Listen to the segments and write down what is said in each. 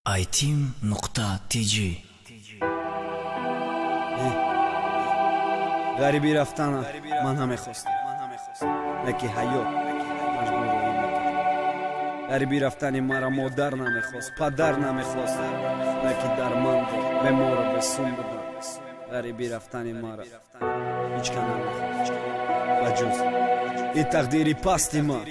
iTeam.tg. Ғарибӣ рафтана ман намехостам, леки ҳаёт маҷбур роҳӣ мекард. Ғарибӣ рафтани мара модар намехост, падар намехост, леки дарманд бемору бесум будам. Ғарибӣ рафтани мара ҳеҷ кас намехост, ба ҷуз и тақдири пасти ман.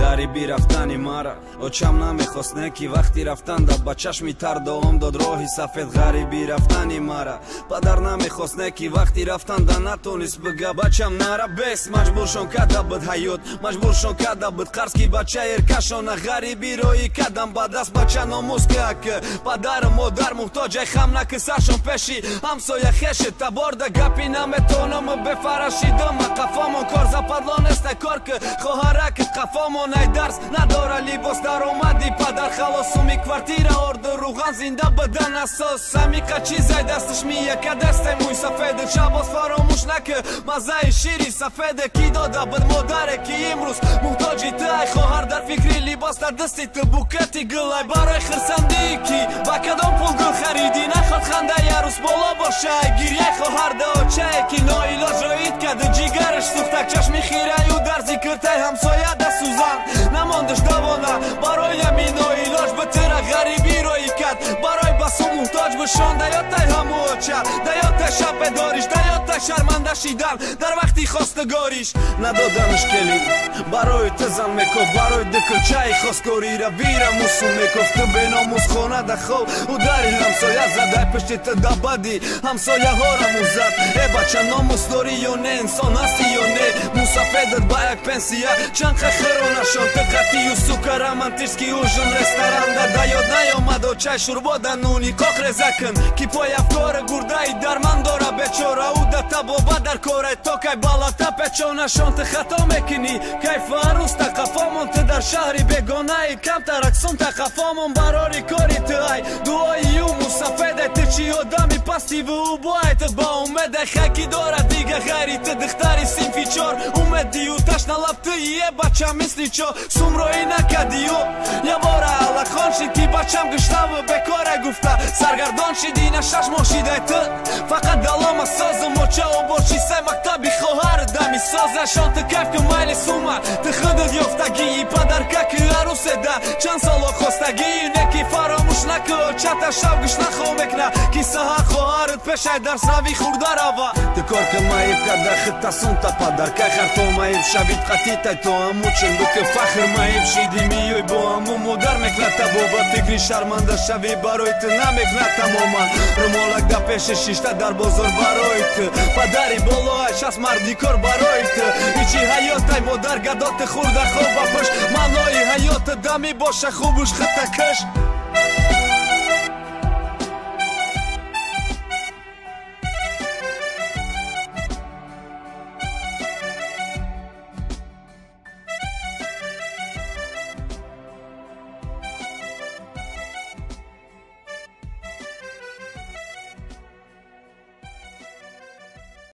Ғарибӣ рафтани мара очам намехост, не ки вақти рафтан да ба чашми тар дуом дод роҳи сафед. Ғарибӣ рафтани мара падар намехост, не ки вақти рафтан да натонист бига бачам нара бес. Маҷбуршон када буд ҳаёт, маҷбуршон када буд қарз ки бача эркашона. Ғарибӣ роҳӣ кадам ба даст бача номус ки падару модар муҳтоҷай хам наки саршон пеши ҳамсоя хеши таборда гапи наметонам бефарашидам. Қафомон кор западло неста кор ки хоҳараки қафомон ай дарс надора либос даромади падар халосуми квартира орду руған зинда бадан асос самиқа чизай дасташ мияка дасте мӯй сафеду шабоз фаромӯш наки маззаи шири сафеде ки дода буд модаре ки имрӯз муҳтоҷи ту. Ай хоҳар дар фикри либос дар дасти ту букети гулай барои хирсандӣ ки ба кадом пул гул харидӣ. Наход ханда ярӯз боло боша гирьяй хоҳар да очае ки ноилоҷ роид карду ҷигараш сӯхтак чашми хираю дар зикртай ҳамсоя да сӯзан намондаш давона бароям иноилоҷ битира ғарибӣ роӣ кард барои басу муҳтоҷ бишон. Даётай ҳаму оча, даётай шаб бедориш, даётай шарманда шидан дар вақти хостгориш. Надоданаш келин барои ту зан мекофт, барои дукурчаи хостгорира вира мусу мекофт. Ту беномус хона да хоб удари ҳамсоя задай пишти ту да бади ҳамсояҳора музад. Э бача номус дорӣ ё не, инсон ҳастӣ ё не? Мусафедат ба як пенсия чанд хахиронашон ту қатию сука романтический ужин ресторанда да ёд наёмад очай шурбо да нуни қоқ реза кун ки пой афкори гурдаи дарман дора бечора. Ӯ да табоба дар корай то кай балата печонашон. Ту хато мекунӣ кайфу арӯз та қафомон, ту дар шаҳри бегонаи камтар аксум та қафомон. Барори кори ту ай дуои ӯ мусафедай, ту чӣ одами пастиву ӯ боай ту ба умедай хаки дорад дига ғайри ту. Духтари синфи чор умедию ташналаб ту е бача мисли чо сумроӣ накадию. Ябора аллахон шид ки бачам гуштаву бекора гуфта саргардон шиди на шаш моҳ шидай ту фақат далома созу моча оборчи сай мактаби хоҳар дами созашон. Ту кайф ки майли сума ту худат ёфтагии падарка ки арӯседа чанд соло хостагии неки фаромӯш наки очата шаб гушна хоб мекна ки саҳар хоҳарат пешай дарсрави хӯрда рава. Ту кор ки маиб карда худта сунта падарка харто маиб шавид қатитай то ҳаму чин буки фахр маиб шиди миёй бо ҳаму модар мекна табоба. Фикри шарманда шавӣ барои ту намекна тамоман. Румолак да пеши шишта дар бозор барои ту падари болоай шаст мардикор барои ту. Ичи ҳаётай модар гадоти хурда хоба пӯш маънои ҳаёти дами боша хубуш хита каш.